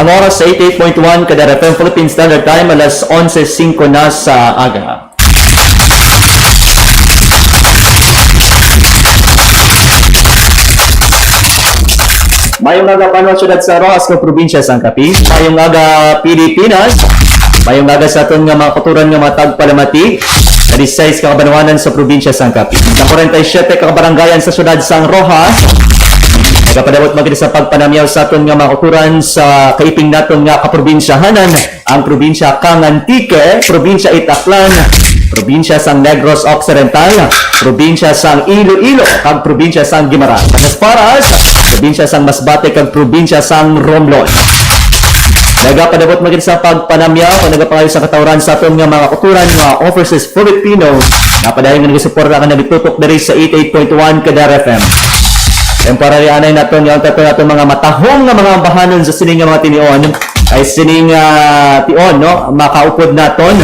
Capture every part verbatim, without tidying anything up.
Ang oras sa eighty-eight point one Kadar F M Philippine Standard Time, alas onse singko na sa aga. Mayong aga, banwa, syudad sa Roxas, sa probinsya sang Capiz. Mayong aga, Pilipinas. Mayong aga sa aton nga mga kautoran nga mga tagpalamati sa disisais ka kabanwanan sa probinsya sang Capiz. Sa forty-seven ka kabarangayan sa syudad sang Roxas, nagapadabot man gid sa pagpanamyaw sa aton nga mga kautoran sa kaiping naton nga kaprobinsyahanan, ang probinsya kang Antique, probinsya it Aklan, probinsya sang Negros Occidental, probinsya sang Iloilo, kag probinsya sang Guimaras. Sa Nasparas, probinsya sang Masbate, kag probinsya sang Romblon. Nagapadabot man gid sa pagpanamyaw kag nagapangayo sa katawran sa aton nga mga kautoran nga overseas Filipino nga padayon nga nagasuporta kag nagatutok diri sa eighty-eight point one Kadar F M. Temporary anay naton nga ang tato naton mga matahong nga mga ambahanon sa sini nga mga tinion ay sining, ah, tion, no, makaupod naton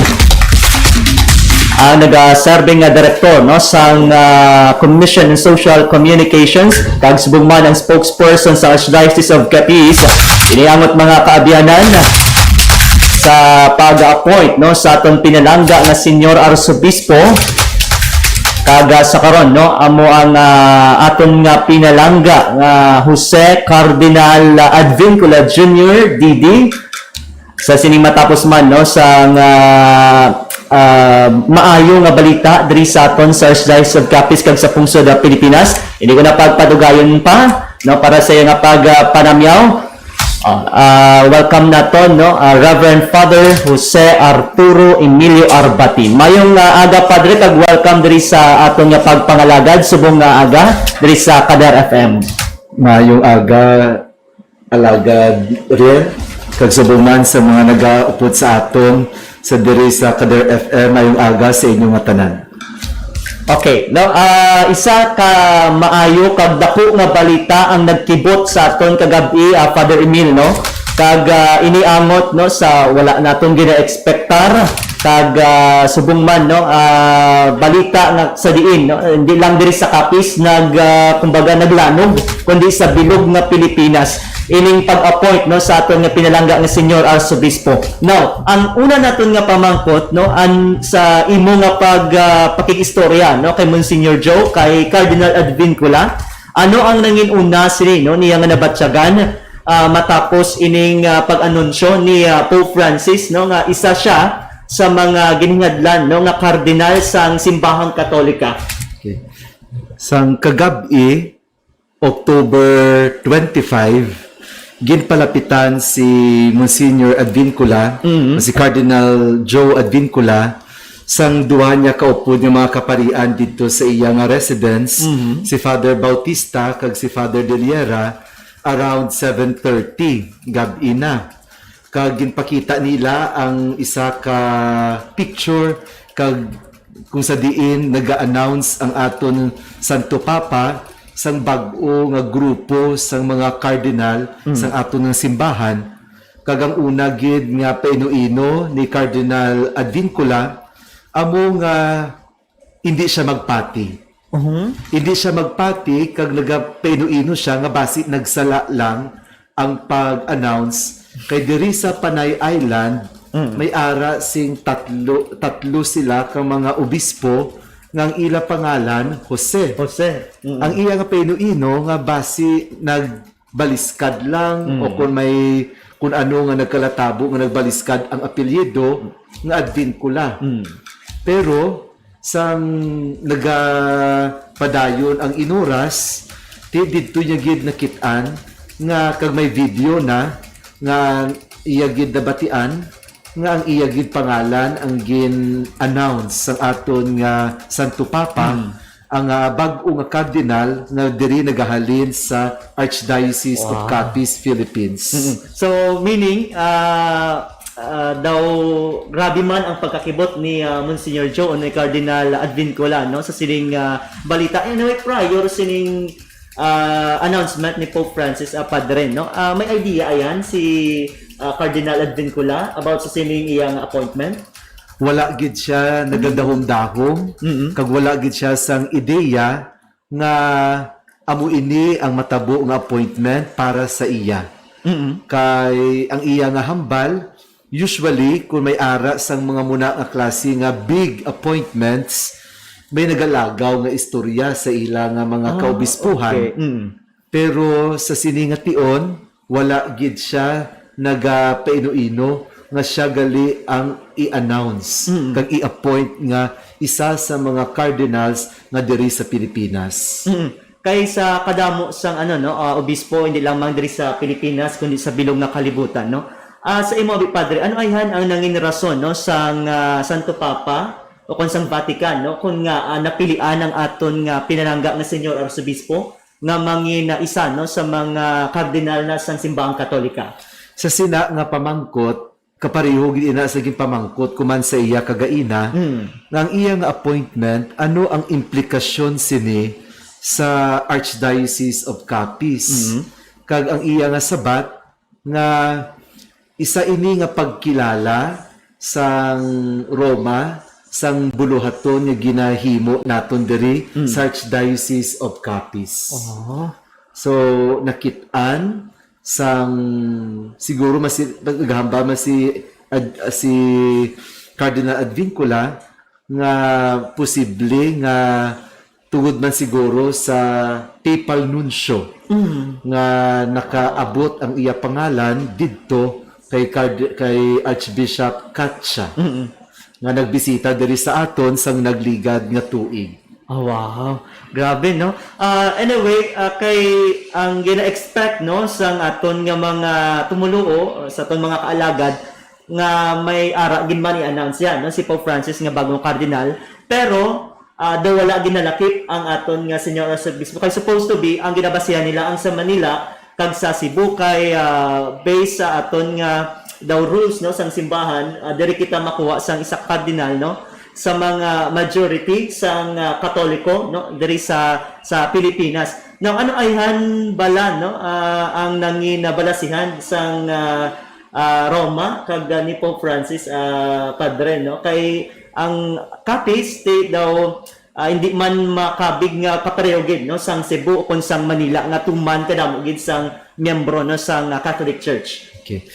ang nagaserbi nga direktor, no, sang, ah, Commission on Social Communications kag subong man ang spokesperson sa Archdiocese of Capiz. Ini angot mga kaabyanan sa pag-appoint, no, sa aton pinalangga nga Senyor Arsobispo. Kag, ah, sa karon, no, amo ang, ah, aton nga pinalangga nga Jose Cardinal, ah, Advincula Junior, D D. Sa sining matapos man, no, sa nga, ah, maayo nga balita diri sa aton sa Archdiocese of Capiz kag sa pungsod, ah, Pilipinas, hindi ko na pagpadugayon pa, no, para sa iya nga pag, ah, panamyaw. Ah, ah, welcome naton, no, ah, Reverend Father Jose Arturo Emilio Arbati. Mayong, ah, aga, Padre, kag welcome diri sa aton nga pagpangalagad subong nga aga diri sa Kadar F M. Mayong aga, Alagad Riel, kag subong man sa mga nagaupod sa aton sa diri sa Kadar F M. Mayong aga sa inyo nga tanan. Okay, no? Ah, isa ka maayo kag dako nga balita ang nagkibot sa aton kagab-i, ah, Father Emil, no? Kag, ah, iniangot, no, sa wala naton gina-expectar, kag, ah, subong man, no, ah, balita nga sa diin, no, hindi lang diri sa Capiz nag, ah, kumbaga, naglanog, kundi sa bilog nga Pilipinas, ining pag-appoint, no, sa aton nga pinalangga nga Senyor Arsobispo. Now, ang una naton nga pamangkot, no, an, sa imo nga pag, ah, pakig-istorya, no, kay Monsignor Joe, kay Cardinal Advincula, ano ang nangin-una sini, no, niya nga nabatyagan, ah, matapos ining, ah, pag-anunsyo ni, ah, Pope Francis, no, nga isa siya sa mga ginhingadlan, no, nga kardinal sang Simbahang Katolika? Okay. Sang kagab-i, October twenty-five, ginpalapitan si Monsignor Advincula, Mhm. si Cardinal Joe Advincula, sang duha niya kaupod nga mga kaparian didto sa iya nga residence, Mhm. si Father Bautista kag si Father De Liera, around seven thirty gab-i na. Kag ginpakita nila ang isa ka picture kag kung sa diin naga-announce ang aton Santo Papa sang bag-o nga grupo sang mga cardinal Mm. sang aton nga simbahan. Kag ang una gid nga paino-ino ni Cardinal Advincula amo nga hindi siya magpati. Mhm. Hindi siya magpati kag nagapaino-ino siya nga basi nagsala lang ang pag-announce kay diri sa Panay Island Mm. may ara sing tatlo tatlo sila ka mga obispo nga ang ila pangalan Jose. Jose. Mm. Ang iya nga paino-ino nga basi nagbaliskad lang Mm. o kung may kung ano nga nagkalatabo nga nagbaliskad ang apelyido nga Advincula. Mm. Pero sang nagapadayon ang inuras, ti didto niya gid nakit-an nga kag may video na nga iya gid nabatian nga ang iya gid pangalan ang gin-announce sang aton nga Santo Papa, Mm. ang, ah, bag-o nga cardinal nga diri nagahalin sa Archdiocese of Wow. Capiz, Philippines. Mm-mm. So, meaning, ah, ah, daw grabe man ang pagkakibot ni, ah, Monsignor Joe o ni Cardinal Advincula, no, sa sining, ah, balita. Anyway, prior sining, ah, announcement ni Pope Francis, ah, Padre, no? Ah, may idea ayan si, ah, Cardinal Advincula about sa sining iyang appointment? Wala gid siya nagadahom-dahom, Mm-mm. kag wala gid siya sang ideya nga amo ini ang matabo nga appointment para sa iya. Mm-mm. Kay ang iya nga hambal, usually, kung may ara sang mga muna nga klase nga big appointments, may nagalagaw nga istorya sa ila nga mga Ah, kaobispuhan. Okay. Mm. Pero sa sini nga tion, wala gid siya nagapaino-ino nga siya gali ang i-announce Mm. kag i-appoint nga isa sa mga cardinals nga diri sa Pilipinas. Mm. Kay sa kadamo sang, ano, no, ah, obispo, hindi lamang diri sa Pilipinas, kundi sa bilog nga kalibutan, no? Ah, sa imo, Abi Padre, ano ayhan ang nangin rason, no, sang, ah, Santo Papa o kon sang Vatican, no, kung nga, ah, napilian ang aton nga pinalangga nga Senyor Arsobispo nga mangin, ah, isa, no, sa mga kardinal na sang Simbahang Katolika? Sa sina nga pamangkot, kapareho gid ina sa ginpamangkot ko man sa iya kagaina, Mm. nga ang iya nga appointment, ano ang implikasyon sini sa Archdiocese of Capiz? Mm. Kag ang iya nga sabat nga isa ini nga pagkilala sang Roma, sang buluhaton nga ginahimo naton diri Mm. sa Archdiocese of Capiz. Oh. So, nakit-an sang, siguro mas, naghambal man si, ad-, si Cardinal Advincula nga posible nga tungod man siguro sa papal nuncio Mm. nga nakaabot ang iya pangalan didto kay Card-, kay Archbishop Cachia Mm. nga nagbisita diri sa aton sang nagligad nga tuig. Oh, wow. Grabe, no? Ah, anyway, ah, kay ang gina-expect, no, sang aton nga mga tumuluo, sa aton mga kaalagad, nga may ara gid man i-announce yan, no, si Pope Francis nga bagong cardinal. Pero, ah, daw wala ginalakip ang aton nga Senyor Arsobispo. Kay supposed to be, ang ginabasihan nila ang sa Manila kag sa Cebu kay, ah, based sa aton nga daw rules, no, sang simbahan, ah, diri kita makuha sang isa ka cardinal, no, sa mga majority sang, ah, Katoliko, no, diri sa, sa Pilipinas. Now, ano ayhan bala, no, ah, ang nangin balasihan sang, ah, ah, Roma kag, ah, ni Pope Francis, ah, Padre, no? Kay ang Capiz, ti daw, ah, hindi man makabig nga kapareho gid, no, sang Cebu o kon sang Manila nga tuman kadamo gid sang miyembro, no, sang, ah, Catholic Church. Okay.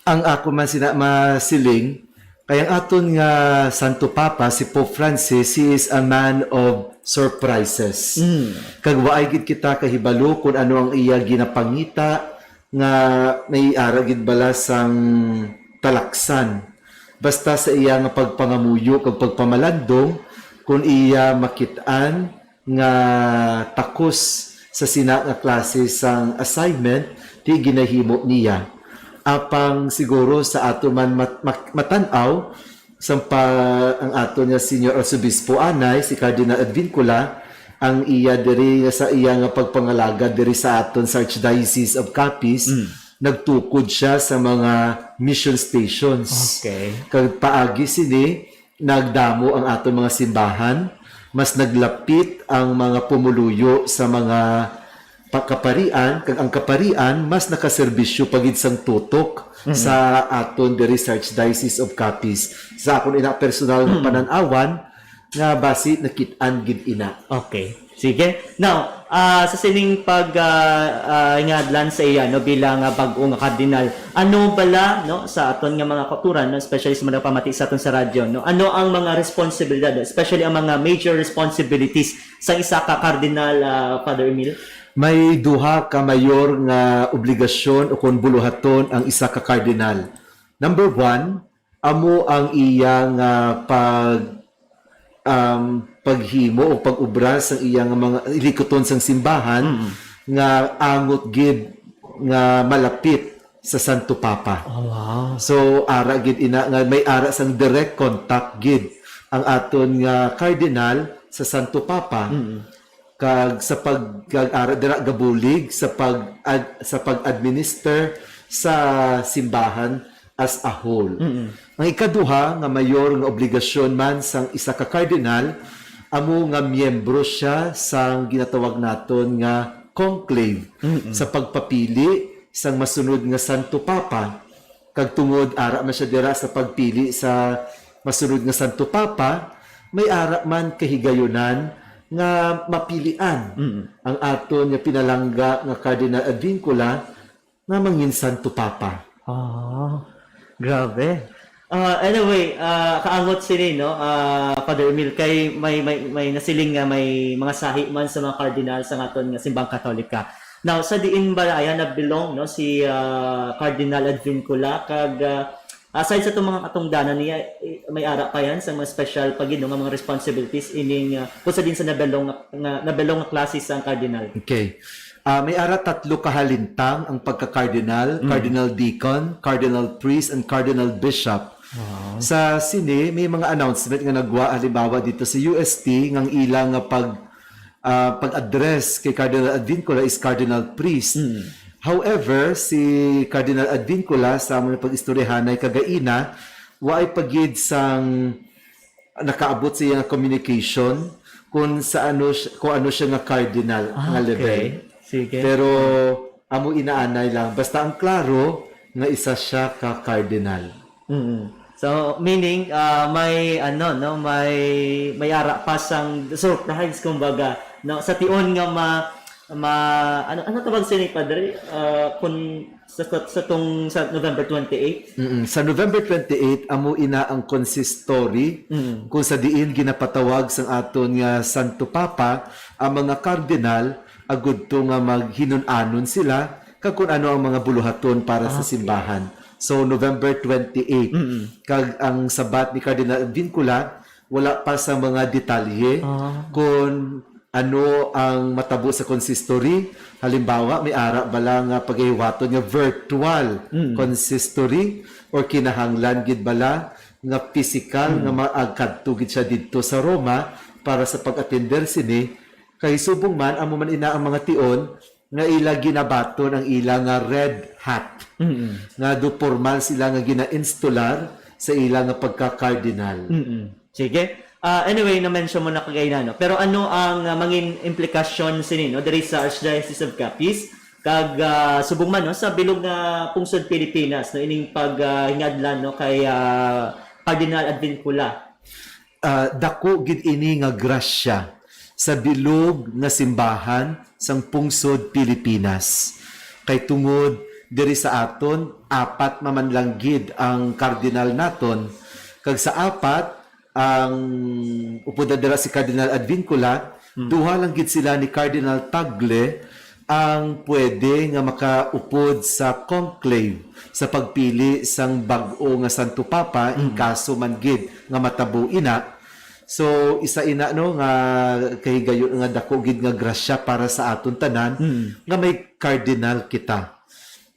Ang ako man sina masiling, kay ang aton nga Santo Papa, si Pope Francis, he is a man of surprises. Mm. Kag waay gid kita kahibalo kung ano ang iya ginapangita nga may ara gid bala sang talaksan. Basta sa iya nga pagpangamuyo kag pagpamalandong, kung iya makit-an nga takos sa sina nga klase sang assignment ti ginahimo niya. Apang siguro sa ato man mat-, mak-, matan-aw, sang pa ang ato nga Senior Arsobispo anay, si Cardinal Advincula, Ang iya diri nga sa iya nga pagpangalagad diri sa aton sa Archdiocese of Capiz, Mm. nagtukod siya sa mga mission stations. Okay. Kag paagi sini, nagdamo ang aton mga simbahan, mas naglapit ang mga pumuluyo sa mga pa-, kaparian, kag ang kaparian mas nakaserbisyo pa gid sang tutok Mm. sa aton diri sa Archdiocese of Capiz. Sa akon ina personal nga Mm. panan-awan, nga basi nakit-an gid ina. Okay. Sige. Now, ah, sa sining pag, ah, ah, ingadlan sa iya, no, bilang, ah, bag-o nga kardinal, ano bala, no, sa aton nga mga kauturan, no, especially sa mga pamati sa aton sa radyo, no, ano ang mga responsibilidad, especially ang mga major responsibilities sa isa ka kardinal, ah, Father Emil? May duha ka mayor nga obligasyon o kon buluhaton ang isa ka kardinal. Number one, amo ang iya nga pag, um, paghimo o pag-ubra sang iya nga mga likuton sang simbahan Mm. nga angot gid nga malapit sa Santo Papa. Oh, wow. So, ara gid ina nga may ara sang direct contact gid ang aton nga kardinal sa Santo Papa. Mm. Kag sa pag-, kag ara dira gabulig sa pag-, ad-, sa pag-administer sa simbahan as a whole. Mm-mm. Ang ikaduha nga mayor nga obligasyon man sang isa ka kardinal amo nga miyembro siya sang ginatawag naton nga conclave Mm-mm. sa pagpapili sang masunod nga Santo Papa. Kag tungod ara man siya dira sa pagpili sa masunod nga Santo Papa, may ara man kahigayunan nga mapilian Mm. ang aton nga pinalangga nga Cardinal Advincula nga mangin Santo Papa. Ah, grabe. Ah, anyway, ah, kaangot sini, no? Ah, Father Emil, kay may, may, may nasiling nga may mga sahi man sa mga kardinal sa aton nga simbang Katolika. Now, sa diin ba ayan nabelong, no, si, ah, Cardinal Advincula, kag, ah, aside sa itong mga katungdanan niya, eh, may ara pa yan sa mga special pa gid, no, nga mga responsibilities ining, ah, kung sa din sa nabelong nga, nga, nabelong nga klase sa cardinal? Okay. Ah, may ara tatlo ka halintang ang pagka-cardinal, Mm. cardinal deacon, cardinal priest, and cardinal bishop. Wow. Sa sini, may mga announcement nga nagwa, halimbawa dito sa U S T, nga ang ilang nga pag, ah, pag-address kay Cardinal Advincula is cardinal priest. Mm. However, si Cardinal Advincula, sa amon pag-istoryahanay kagaina, waay pa gid sang nakaabot sa iya nga communication kung sa ano siya, kung ano siya nga cardinal Ah, nga okay. level. Sige. Pero amo inaanay lang. Basta ang klaro nga isa siya ka cardinal. Mm. So, meaning, ah, may, ano, no, may, may ara pa sang surprise, kumbaga, no, sa tion nga ma-, ma-, ano, ano tawag sini, Padre? Ah, kun sa, sa, sa tong, sa November twenty-eight? Mm, sa November twenty-eight, amo ina ang consistory, Mm. kung sa diin ginapatawag sang aton nga Santo Papa ang mga kardinal, agud to nga maghinun-anon sila kag kun ano ang mga buluhaton para sa Okay. simbahan. So, November twenty-eight. Mm. Kag ang sabat ni Cardinal Advincula, wala pa sa mga detalye Ah. kung ano ang matabo sa consistory. Halimbawa, may ara bala nga pagahiwaton nga virtual Mm. consistory, or kinahanglan gid bala nga pisikal Mm. nga maagkadto gid siya didto sa Roma para sa pag-atender sini? Kay subong man, amo man ina ang mga tion nga ila ginabaton ang ila nga red hat, Mm. nga do formal sila nga gina-instalar sa ila nga pagka-cardinal. Mm. Sige. Ah, anyway, na-mention mo na kagaina, no? Pero ano ang, ah, mangin implikasyon sini, no, diri sa Archdiocese of Capiz, kag, ah, subong man, no, sa bilog nga pungsod Pilipinas, no, ining pag, ah, hingadlan, no, kay, ah, Cardinal Advincula? Ah, dako gid ini nga grasya sa bilog nga simbahan sang pungsod Pilipinas. Kay tungod diri sa aton, apat man lang gid ang kardinal naton, kag sa apat, ang upod na dira si Cardinal Advincula, Hmm. duha lang gid sila ni Cardinal Tagle ang pwede nga makaupod sa conclave sa pagpili sang bag-o nga Santo Papa, Hmm. in kaso man gid nga matabo ina. So, isa ina, no, nga kahigayon nga dako gid nga grasya para sa aton tanan Hmm. nga may cardinal kita.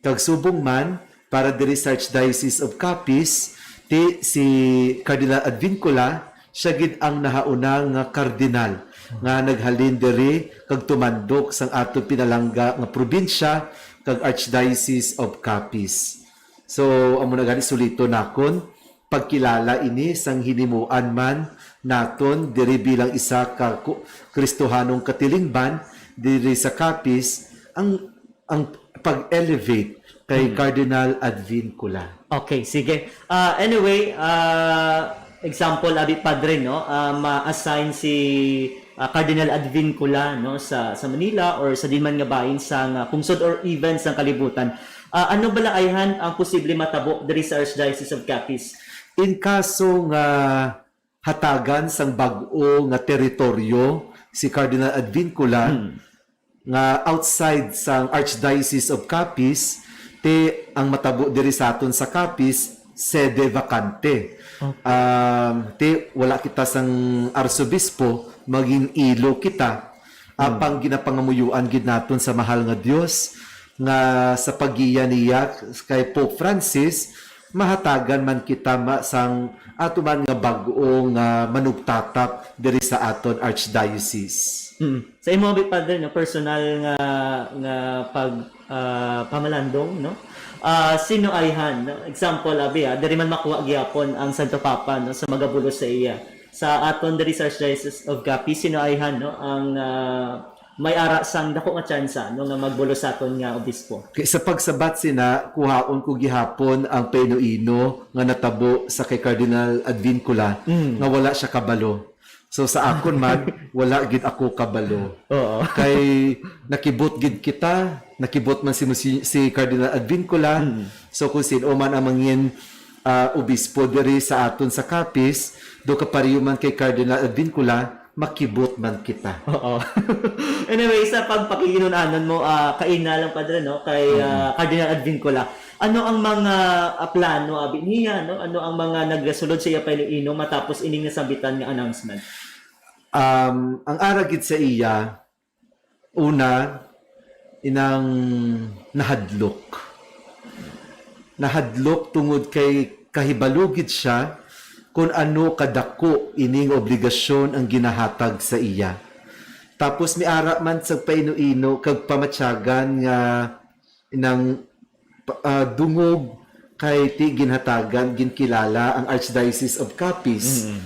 Kag subong man, para diri sa Archdiocese of Capiz, ti si Cardinal Advincula, siya gid ang nahauna nga kardinal nga naghalin diri kag tumandok sang aton pinalangga nga probinsya kag Archdiocese of Capiz. So, amo na gani, sulito nakon pagkilala ini sang hinimuan man naton diri bilang isa ka ku-, Kristohanong katilingban diri sa Capiz, ang, ang pag-elevate kay Mm. Cardinal Advincula. Okay, sige. Ah, anyway, ah, example, abi, Padre, no? Ah, ma-assign si, ah, Cardinal Advincula, no, sa, sa Manila or sa diin man nga bahin sang, ah, pungsod or even sang kalibutan. Ah, ano bala, ayhan, ang posible matabo diri sa Archdiocese of Capiz? In kaso nga hatagan sang bag-o nga teritoryo si Cardinal Advincula, Hmm. nga outside sang Archdiocese of Capiz, ti ang matabo diri sa aton sa Capiz, sede vacante. Okay. Um, ti wala kita sang arsobispo, magin-ilo kita. Hmm. Apang ginapangamuyoan gid naton sa mahal nga Dios nga sa paggiya niya kay Pope Francis, mahatagan man kita ma-, sang ato man nga bag-o nga manugtatap diri sa aton archdiocese. Mm. Sa imo, abi, Padre, no, personal nga, nga pag, ah, pamalandong, no? Ah, sino ayhan, no? Example, abi, ah, diri man makuha gihapon ang Santo Papa, no, sa magabulos sa iya. Sa aton diri sa Archdiocese of Capiz, sino ayhan, no, ang, ah, may ara sang dako nga tsansa, no, nga magbulos sa aton nga obispo? Okay, sa pagsabat sina, kuhaon ko gihapon ang paino-ino nga natabo sa kay Cardinal Advincula Mm. nga wala siya kabalo. So, sa akon man, wala gid ako kabalo. Oo. Kay nakibot gid kita, nakibot man si, si, si Cardinal Advincula. Mm. So, kung sino man ang mangin, ah, obispo diri sa aton sa Capiz, do kapareho man kay Cardinal Advincula, makibot man kita. Oo. Anyway, sa pagpakiginun-anon mo, ah, kaina lang, Padre, no, kay, Mm. ah, Cardinal Advincula, ano ang mga, ah, plano, abi, niya, no? Ano ang mga nagasulod sa iya paino-ino matapos ining nasambitan nga announcement? Um, ang ara gid sa iya, una, inang nahadlok. Nahadlok tungod kay kahibalo gid siya kon ano kadako ining obligasyon ang ginahatag sa iya. Tapos may ara man sa paino-ino kag pamatyagan nga nang, ah, dungog kay ti ginhatagan, ginkilala ang Archdiocese of Capiz. Mm.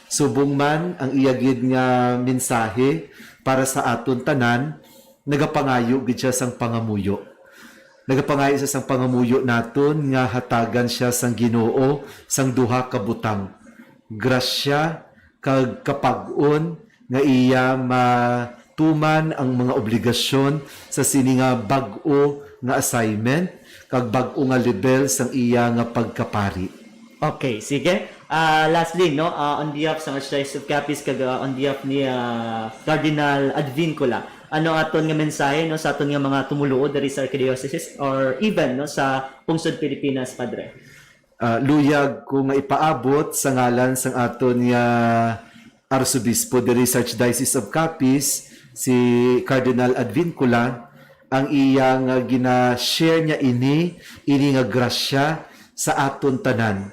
Subong man ang iya gid nga mensahe para sa aton tanan, nagapangayo gid siya sang pangamuyo. Nagapangayo siya sang pangamuyo naton nga hatagan siya sang Ginoo sang duha ka butang, grasya kag kapag-on nga iya matuman ang mga obligasyon sa sini nga bag-o nga assignment kag bag-o nga lebel sang iya nga pagkapari. Okay, sige. Ah, lastly, no, ah, on behalf sa Archdiocese of Capiz kag, ah, on behalf ni, ah, Cardinal Advincula, ano aton nga mensahe, no, sa aton nga mga tumuluo diri sa Archdiocese or even, no, sa pungsod Pilipinas, Padre? Ah, luyag ko nga ipaabot sa ngalan sang aton nga Arsobispo diri sa Archdiocese of Capiz, si Cardinal Advincula, ang iya nga gina-share niya ini, ini nga grasya sa aton tanan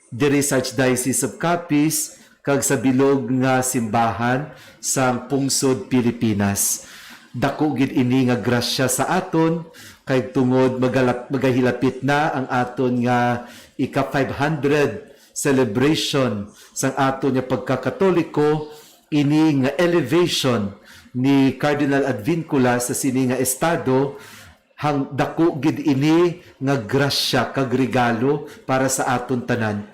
diri sa Archdiocese of Capiz kag sa bilog nga simbahan sang pungsod Pilipinas. Dako gid ini nga grasya sa aton, kay tungod magalap-, magahilapit na ang aton nga ika five hundred celebration sang aton nga pagkakatoliko, ini nga elevation ni Cardinal Advincula sa sini nga estado, hang dako gid ini nga grasya kag regalo para sa aton tanan,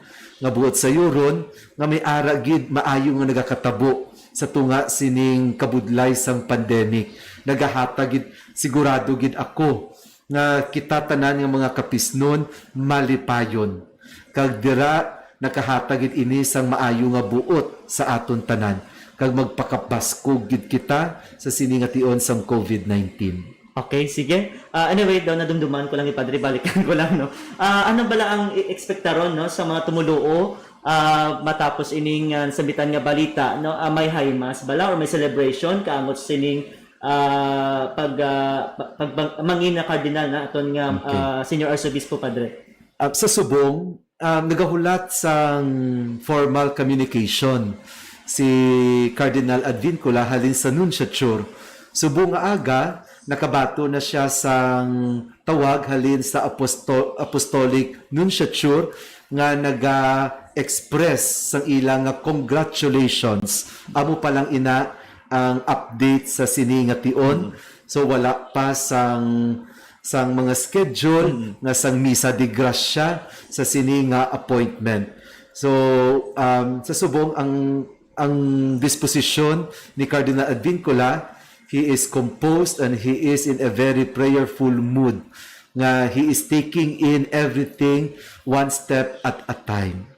nga buot sayuron nga may ara gid maayo nga nagakatabo sa tunga sining kabudlay sang pandemic. Nagahatag gid, sigurado gid ako nga kita tanan nga mga Capisnon malipayon, kag dira nakahatag gid ini sang maayo nga buot sa aton tanan, kag magpakabaskog gid kita sa sini nga tion sang covid nineteen. Okay, sige. Ah, anyway, daw nadumduman ko lang ni Padre, balikan ko lang, no? Ah, ano bala ang i-, ekspektaron, no, sa mga tumuluo, ah, matapos ining, ah, sambitan nga balita, no? Ah, may high mass bala or may celebration kaangot sining, ah, pag, ah, pa-, pag, pag-, mangin na kardinal na aton nga, Okay. ah, senior arsobispo, Padre? Ah, sa subong, ah, nagahulat sang formal communication si Cardinal Advincula halin sa nunciature. Subong nga aga, nakabaton na sia sang tawag halin sa aposto-, apostolic nunciature nga naga-express sang ila nga congratulations. Amo pa lang ina ang update sa sini nga tion. So, wala pa sang, sang mga schedule Mm. nga sang misa de gracia sa sini nga appointment. So, um, sa subong, ang, ang disposisyon ni Cardinal Advincula, he is composed and he is in a very prayerful mood, nga he is taking in everything one step at a time.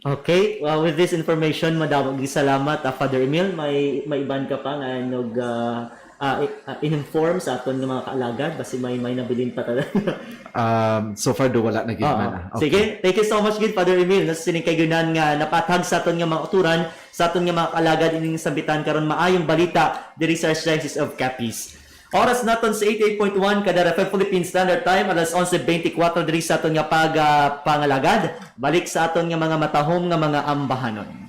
Okay, uh, with this information, madamo gid salamat, ah, Father Emil. May, may iban ka pa nga nog, ah, ah, i-, ah, in-inform sa aton nga mga kaalagad? Basi may, may nabilin pa talaga. Um, so far do, wala na gid Oo. man, ah. Okay. Sige, thank you so much gid, Father Emil, no, sa sining kaayuhan nga napathag sa aton nga mga kautoran, sa aton nga mga kaalagad ining sambitan karon, Maayong Balita diri sa Archdiocese of Capiz. Oras naton sa eighty-eight point one Kadar F M Philippine Standard Time, alas onse beintikwatro diri sa aton nga pag, ah, pangalagad. Balik sa aton nga mga matahom nga mga ambahanon.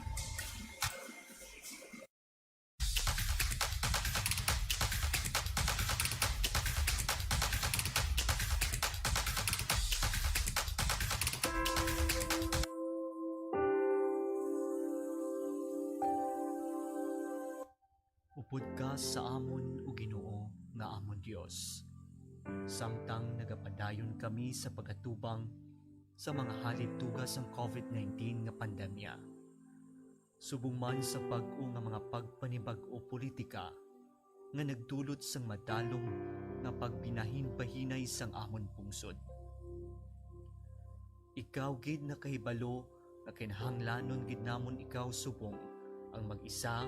Upod ka sa amon, O Ginoo, nga amon Dios, samtang nagapadayon kami sa pag-atubang sa mga halid tuga sang covid nineteen nga pandemya, subong man sa bag-o nga mga pagpanibag-o politika nga nagdulot sang madalom nga pagbinahinbahinay sang amon pungsod. Ikaw gid nakahibalo nga kinahanglanon gid namon ikaw subong ang mag-isa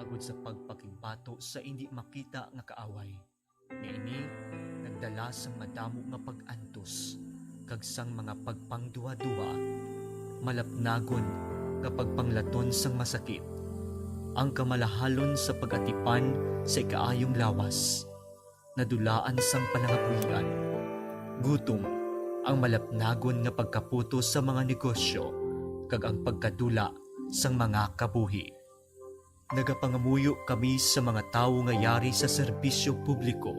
agod sa pagpakigbato sa indi makita nga kaaway, nga ini nagdala sang madamo nga pag-antos kag sang mga pagpangduhaduha, malapnagon nga pagpanglaton sang masakit, ang kamalahalon sa pag-atipan sa ikaayong lawas, nadulaan sang palangabuhian, gutom, ang malapnagon nga pagkaputos sa mga negosyo, kag ang pagkadula sang mga kabuhi. Nagapangamuyo kami sa mga tawo nga yari sa serbisyo publiko,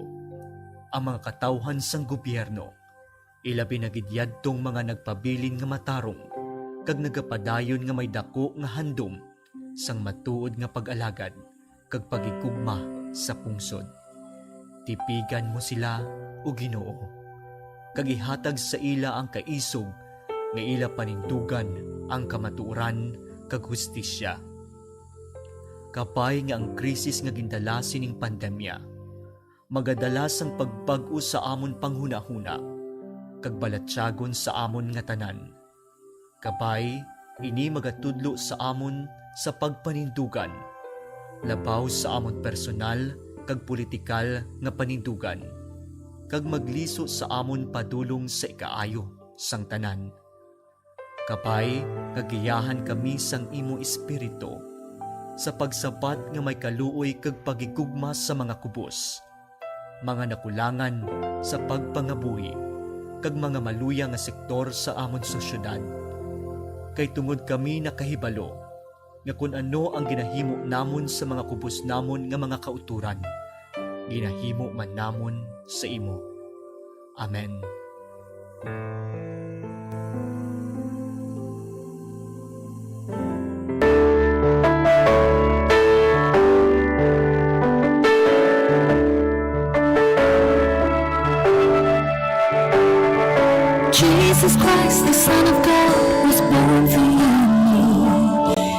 ang mga katawhan sang gobyerno, ilabi na gid yadtong mga nagpabilin nga matarong kag nagapadayon nga may daku nga handom sang matuod nga pag-alagad kag paghigugma sa pungsod. Tipigan mo sila, O Ginoo, kag ihatag sa ila ang kaisog nga ila panindugan ang kamatuoran kag hustisya. Kabay nga ang krisis nga gindala sining pandemya magadala sang pagbag-o sa amon panghunahuna kag balatyagon sa amon nga tanan. Kabay, ini magatudlo sa amon sa pagpanindugan, labaw sa amon personal kag politikal nga panindugan, kag magliso sa amon padulong sa ikaayo sang tanan. Kabay, nga giyahan kami sang imo Espiritu, sa pagsabat nga may kaluoy kag paghigugma sa mga kubos, mga nakulangan sa pagpangabuhi, kag mga maluya nga sektor sa amon sosyedad. Kay tungod kami nakahibalo nga kon ano ang ginahimo namon sa mga kubos namon nga mga kautoran, ginahimo man namon sa imo. Amen. Jesus Christ, the Son of God, was born for you and me.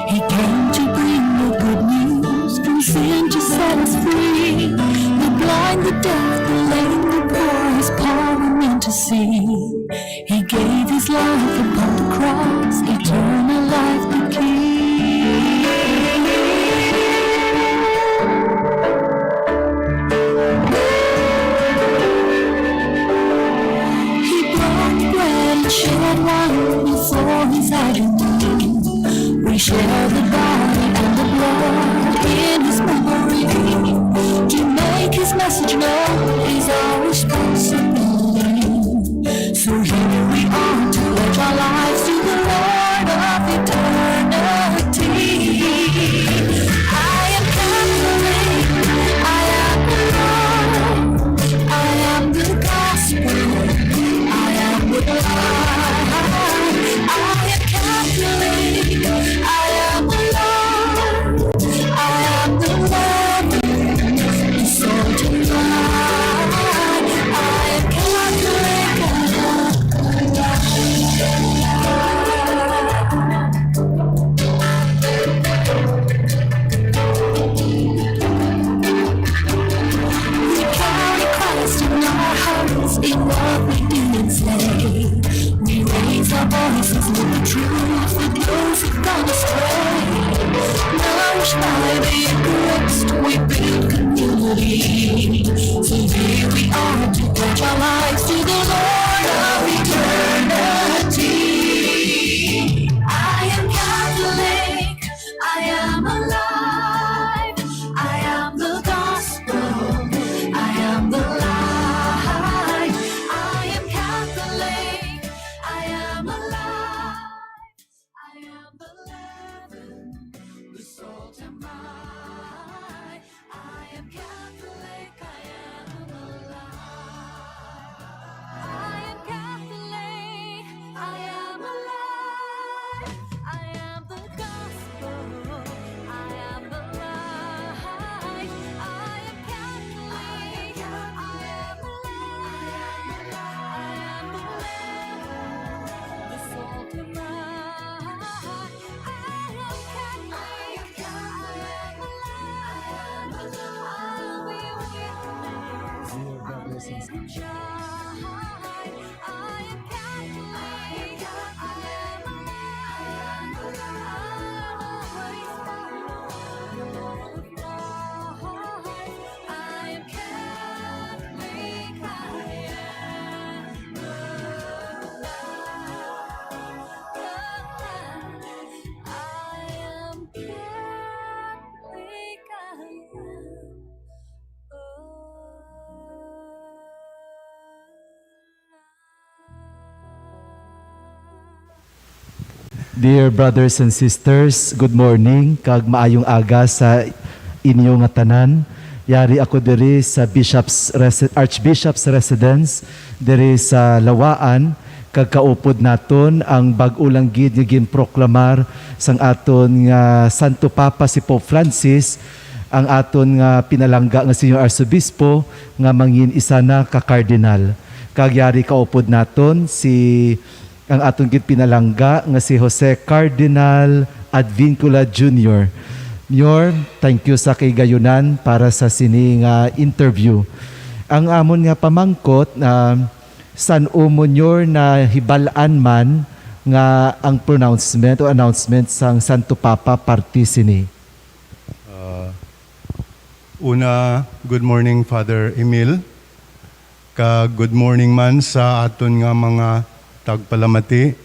He came to bring the good news, from sin to set us free. The blind, the deaf, the lame, the poor, his power meant to see. He gave his life upon the cross, eternal life the key. He broke bread and shed wine before his agony. We share the body and the blood in his memory. To make his message known is our responsibility. So here we are to pledge our lives to the Lord of eternity. The truth that goes astray. Nourished by the Eucharist, we build community. Today we are to pledge our lives to the Lord of eternity. I am Catholic. I am alive. I am the gospel. I am the light. I am Catholic. I am alive. I am the leaven, the salt am I. I am Catholic, I am alive. I am Catholic, I am alive. I am the gospel, I am the light. I am Catholic, I am alive. I am the leaven, the salt am I. I am Catholic. I am alive. I am alive. I'll be witness. Dear brothers and sisters. I am Catholic. I am alive. I am alive. I'll always follow the Lord of life. I am Catholic. I am alive. I am Catholic, I am alive. Dear brothers and sisters, good morning kag maayong aga sa inyo nga tanan. Yari ako diri sa Bishop's Resi-, Archbishop's Residence diri sa Lawaan, kag kaupod naton ang bag-o lang gid nga ginproklamar sang aton nga Santo Papa si Pope Francis, ang aton nga pinalangga nga Señor Arsobispo nga mangin isa na ka kardinal. Kag yari kaupod naton si ang aton gid pinalangga nga si Jose Cardinal Advincula Junior. Mayor, thank you sa kahigayonan para sa sini nga interview. Ang amon nga pamangkot, ah, san-o mo, Mayor, nahibal-an man nga ang pronouncement o announcement sang Santo Papa parte sini? Ah, una, good morning, Father Emil. Kag good morning man sa aton nga mga tagpalamati.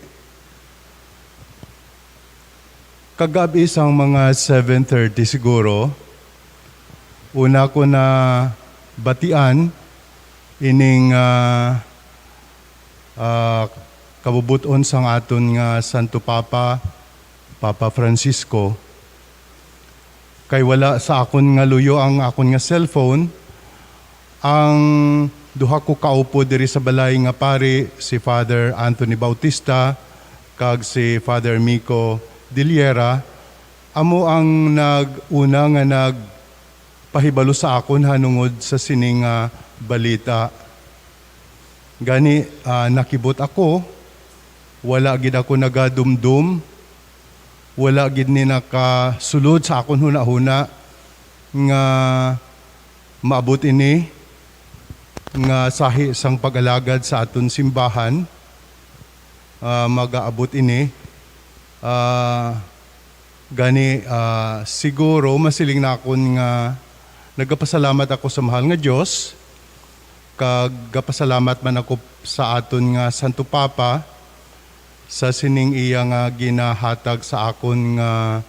Kagab-i sang mga seven thirty siguro, una ko na batian ining, ah, ah, kabubot-on sang aton nga Santo Papa, Papa Francisco. Kay wala sa akon nga luyo ang akon nga cellphone, ang duha ko kaupod diri sa balay nga pari, si Father Anthony Bautista kag si Father Mico Diliera, amo ang nag-una nga nagpahibalo sa akon hanungod sa sini nga balita. Gani, ah, nakibot ako, wala gid ako nagadumdom, wala gid ni nakasulod sa akon hunahuna nga maabot ini nga sahi sang pag-alagad sa aton simbahan, ah, magaabot ini. Ah, gani, ah, siguro masiling nakon nga nagapasalamat ako sa mahal nga Dios, kag gapasalamat man ako sa aton nga Santo Papa sa sining iya nga ginahatag sa akon nga,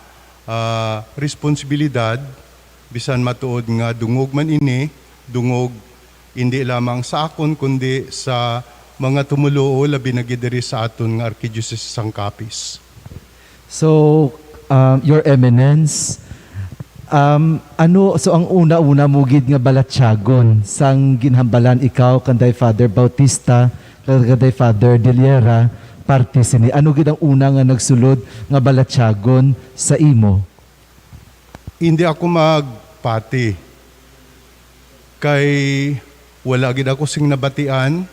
ah, responsibilidad, bisan matuod nga dungog man ini, dungog indi lamang sa akon, kundi sa mga tumoluo, labi na gid diri sa aton nga Arkidiocese sang Capiz. So, um, Your Eminence, um, ano, so ang una-una mo gid nga balatyagon sang ginhambalan ikaw kanday Father Bautista, kanday Father Diliera, parte sini? Ano gid ang una nga nagsulod nga balatyagon sa imo? Hindi ako magpati, kay wala gid ako sing nabatian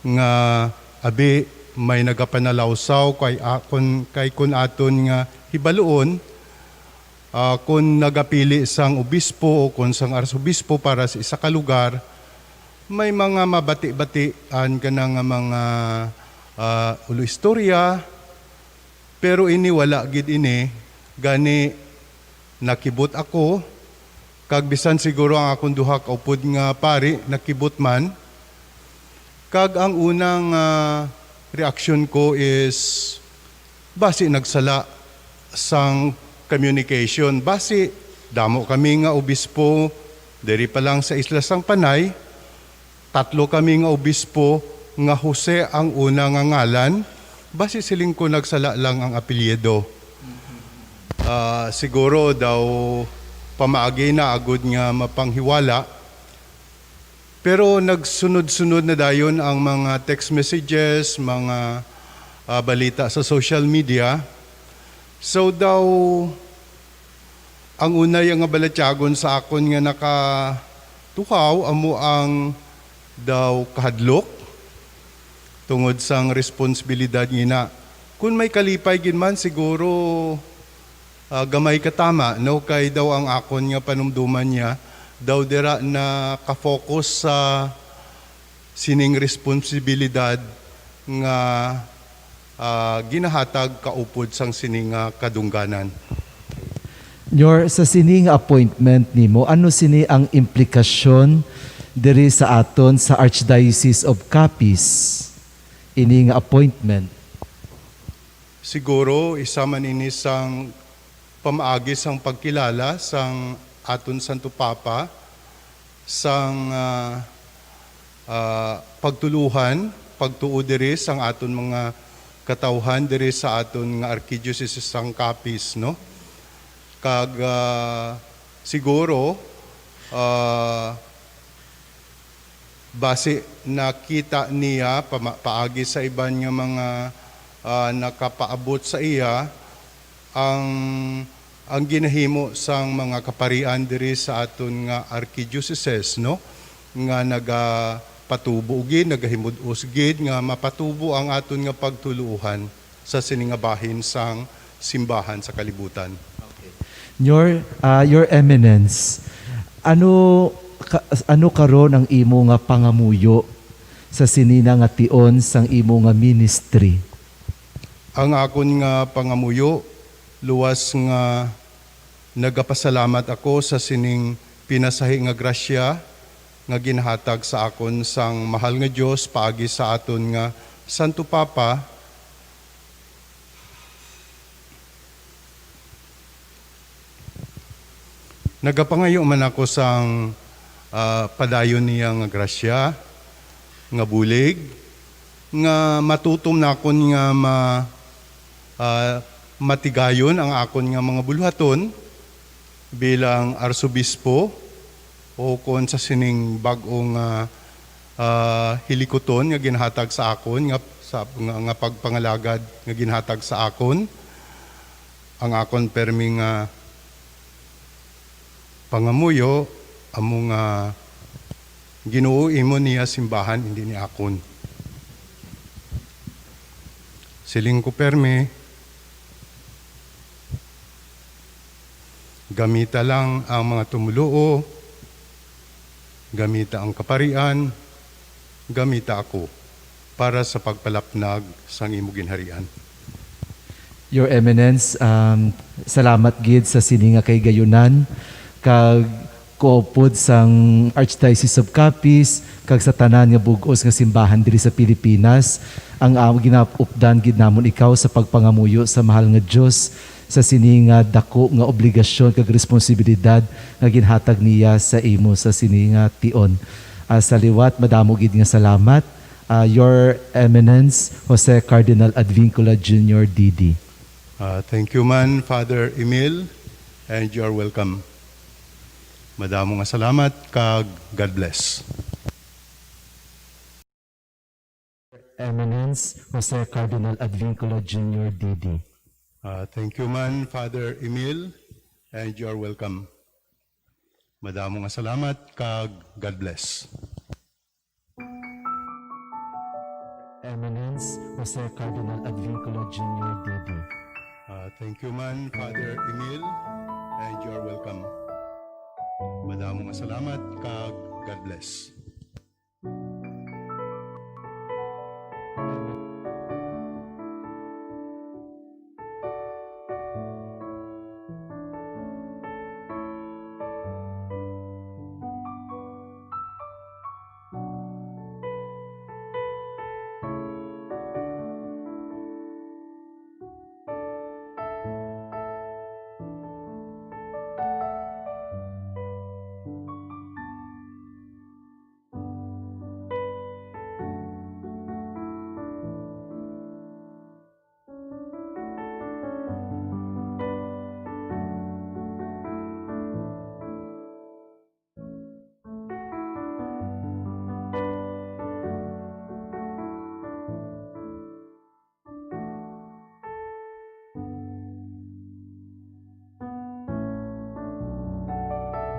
nga, abi, may nagapanalawsaw kay akon, kay kun aton nga hibaluon, ah, kun nagapili sang obispo o kun sang arsobispo para sa isa ka lugar, may mga mabati-batian ka na nga mga, ah, ulo istorya, Pero ini wala gid ini, gani nakibot ako, kag bisan siguro ang akon duha ka upod nga pari nakibot man, kag ang unang, ah, reaksyon ko is basi nagsala sang communication. Basi damo kami nga obispo diri pa lang sa Isla sang Panay, tatlo kami nga obispo nga Jose ang una nga ngalan, basi siling ko nagsala lang ang apelyido. Ah, siguro daw pamaagi na agud nga mapanghiwala, pero nagsunod-sunod na dayon ang mga text messages, mga, ah, balita sa social media. So daw, ang una ya nga balatyagon sa akon nga nakatuhaw amo ang daw kahadlok tungod sang responsibilidad nga ina. Kun may kalipay gid man, siguro, ah, gamay ka tama, no? Kay daw ang akon nga panumduman niya, daw dira na ka-focus sa sining responsibilidad nga, ah, ginahatag kaupod sang sini nga kadungganan. Nyor, sa sini nga appointment nimo, ano sini ang implikasyon diri sa aton sa Archdiocese of Capiz? Ini nga appointment. Siguro, isa man ini sang pamaagi sang pagkilala sang aton Santo Papa, sang, ah, ah, pagtuluhan, pagtuo diri sang aton mga katawhan diri sa aton nga Archdiocese sang Capiz, no? Kag, ah, siguro, ah, basi nakita niya pama-, paagi sa iban nga mga, ah, nakapaabot sa iya ang, ang ginahimo sang mga kaparian diri sa aton nga archdiocese, no, nga nagapatubo gid, nagahimud-os gid nga mapatubo ang aton nga pagtuluohan sa sini nga bahin sang simbahan sa kalibutan. Your, ah, Your Eminence, ano ka, ano karon ang imo nga pangamuyo sa sini na nga tion sang imo nga ministry? Ang akon nga pangamuyo, luwas nga nagapasalamat ako sa sining pinasahi nga grasya nga ginhatag sa akon sang mahal nga Dios paagi sa aton nga Santo Papa. Nagapangayo man ako sang, ah, padayon niya nga grasya, nga bulig, nga matutom nakon nga ma-, ah, matigayon ang akon nga mga buluhaton bilang arsobispo, o kon sa sining bag-o nga, ah, hilikuton nga ginhatag sa akon, nga, sa, nga, nga pagpangalagad nga ginhatag sa akon. Ang akon permi nga pangamuyo amo nga, Ginoo, imo niya simbahan, hindi ni akon. Siling ko permi, gamita lang ang mga tumuluo, gamita ang kaparian, gamita ako para sa pagpalapnag sang imo ginharian. Your Eminence, um, salamat gid sa sini nga kahigayunan, kag kuupod sang Archdiocese of Capiz, kag sa tanan nga bug-os nga simbahan diri sa Pilipinas, ang, ah, ginaupdan gid namon ikaw sa pagpangamuyo sa mahal nga Dios sa sini nga dako nga obligasyon kag responsibilidad nga ginhatag niya sa imo sa sini nga tion. Ah, sa liwat, madamo gid nga salamat, ah, Your Eminence Jose Cardinal Advincula Junior D D. Ah, thank you man, Father Emil, and you are welcome. Madamo nga salamat, kag God bless. Eminence Jose Cardinal Advincula Junior D D. Ah, thank you man, Father Emil, and you are welcome. Madamo nga salamat, kag God bless. Eminence Jose Cardinal Advincula Junior D D. Ah, thank you man, Father Emil, and you are welcome. Madamo nga salamat, kag God bless.